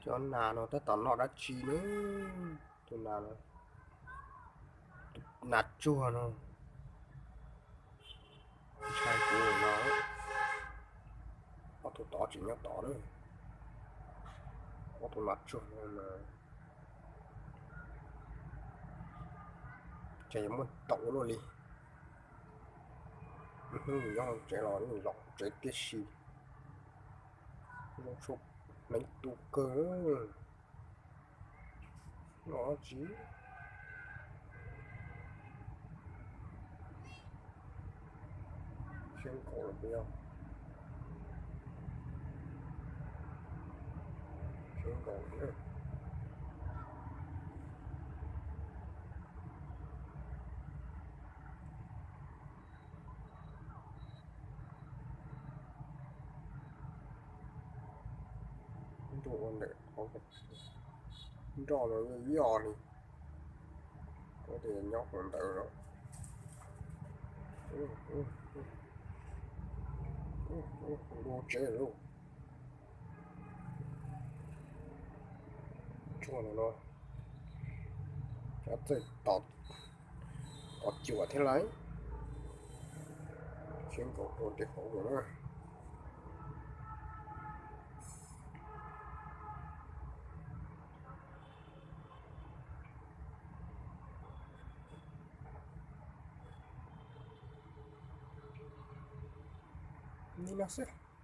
Cov nas no tab tom noj dab tsi ne? Tus nas, nas tsuag no. Ntshai kuv no. Ob tug tod tseem nyob tod na. Ob tug nas tsuag no mas ces yuav muaj tau luaj li. Hnub nws nyob hauv tsev los nws los tsev tib si. Zoo tshuaj hneev tu kawg. Los tsis siab nkaus los puas yog? Siab nkaus. Nroj ua ntawm, nroj no yog li, kuv tias nyob hauv ntawd los. Dua tsev lauj. Tsuag no no, cov txawj tos cuam thiab lauj. Siab nkaus rau tej hauv no na. Li no xwb.